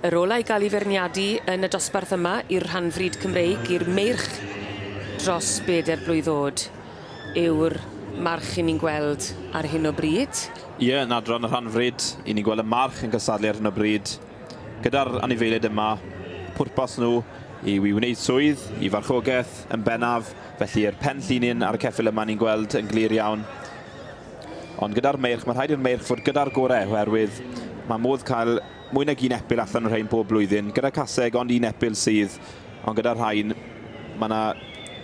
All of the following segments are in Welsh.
Yr ola i ga'l 'i feirniadu yn y dosbarth yma i'r rhanfrid Cymreig, i'r meirch dros beder blwydd o'd yw'r march 'yn ni'n gweld ar hyn o bryd. Ie, yn adran y rhanfrid, 'yn ni'n gweld y march yn cystadlu ar hyn o bryd. Gyda'r anifeiliaid yma, pwrpas nhw yw i wneud swydd, i farchogaeth yn bennaf, felly yr pen llinyn ar y ceffyl yma ni'n gweld yn glir iawn. Ond gyda'r meirch, mae rhaid i'r meirch fod gyda'r gorau, oherwydd mae modd cael mwy nag un epil allan o'r rhain bob blwyddyn. Gyda caseg, ond un epil sydd, ond gyda'r rhain, mae yna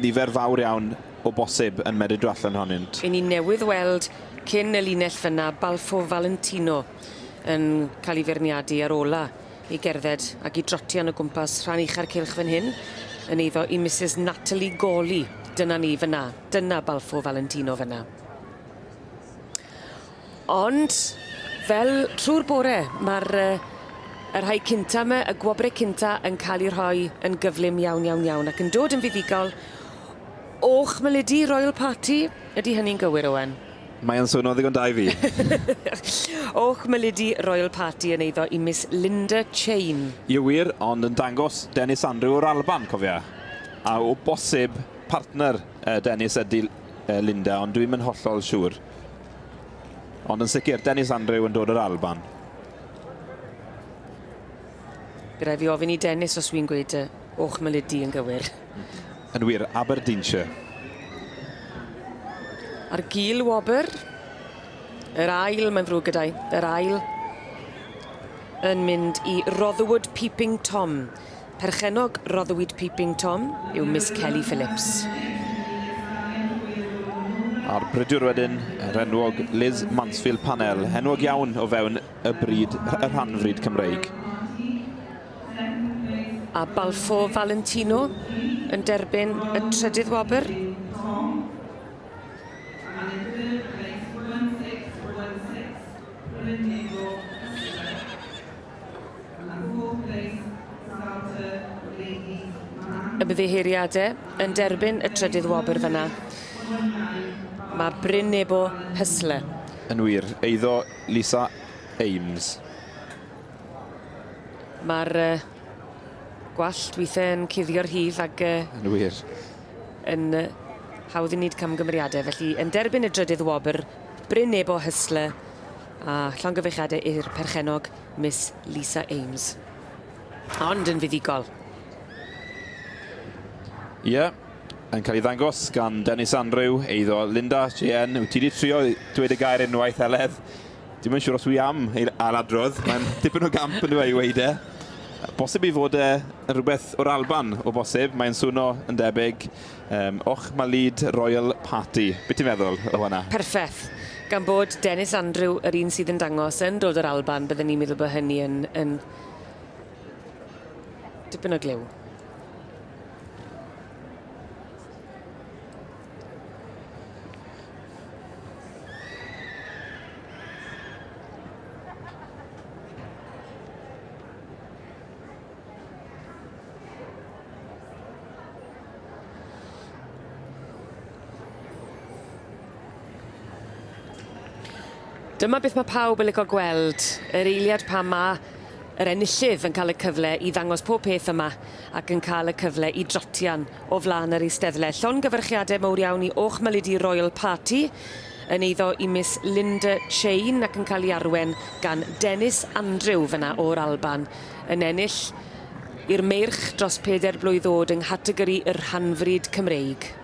nifer fawr iawn o bosib yn medru dod allan ohonynt. I ni newydd weld cyn y linell fynna Balfour Valentino yn cael ei feirniadu ar ola i gerdded ac i drotian o gwmpas rhan ucha'r cylch fan hyn, yn eiddo i Misus Natalie Gawley. Dyna ni fynna. Dyna Balfour Valentino fynna. Ond, fel trwy'r bore, ma'r yy y rhai cynta 'my, y gwobre cynta yn ca'l 'u rhoi yn gyflym iawn iawn iawn ac yn dod yn fuddugol o'ch Milady Royal Party. Ydi hynny'n gywir, Owen? Mae o'n swno ddigon da i fi. O'ch Milady Royal Party yn eiddo i Miss Linda Chain. Ie wir, ond yn dangos Dennis Andrew o'r Alban, cofia. A o bosib partner Dennis ydi Linda, ond dwi'm yn hollol siŵr. Ond yn sicr, Dennis Andrew yn dod o'r Alban. By rai' fi ofyn i Dennis os wy'n gweud o'ch Milady yn gywir. Yn wir, Aberdeenshire. A'r gil wobr, yr ail, mae'n ddrwg gyda'i, yr ail yn mynd i Rotherwood Peeping Tom. Perchennog Rotherwood Peeping Tom yw Miss Kelly Phillips. A'r bridiwr wedyn, yr enwog Liz Mansfield Panel, enwog iawn o fewn y bryd, y rhan-fryd Cymreig. A Balfour Valentino yn derbyn y trydydd wobr. Ymddiheuriade yn derbyn y trydydd wobr fyna. Mae Bryn Nebo Hustler. Yn wir, eiddo Lisa Ames. Mae'r uh, gwallt weithiau yn cuddio'r rhif ag... Uh, yn wir. Yn uh, hawdd i wneud camgymeriadau. Felly, yn derbyn y drydydd wobr, Bryn Nebo Hustler a llongyfarchiadau i'r perchennog, Miss Lisa Ames. Ond yn fuddugol. Ie, yeah, yn cael ei ddangos gan Dennis Andrew, eiddo Linda JN. Wyt ti wedi trio dweud y gair unwaith, Heledd? Dim yn siŵr os wy am ei ailadrodd. Mae'n dipyn o gamp yn dweud i weud e. Bosib i fod e yn rhywbeth o'r Alban, o bosib. Mae'n swno yn debyg. Um, Och Malid Royal Party. Be ti'n meddwl o hwnna? Perffaith. Gan bod Dennis Andrew, yr un sydd yn dangos, yn dod o'r Alban, bydden ni'n meddwl bod hynny yn, yn dipyn o gliw. Dyma beth ma' pawb yn lico gweld, yr eiliad pan ma' yr enillydd yn ca'l y cyfle i ddangos pob peth yma ac yn ca'l y cyfle i drotian o flan yr eisteddle. Llongyfarchiade mowr iawn i Och Malidi Royal Party yn eiddo i Miss Linda Chain ac yn cael ei arwen gan Dennis Andrew fyna o'r Alban yn ennill i'r meirch dros pedair blwydd o'd yng nghategori y rhanfrid Cymreig.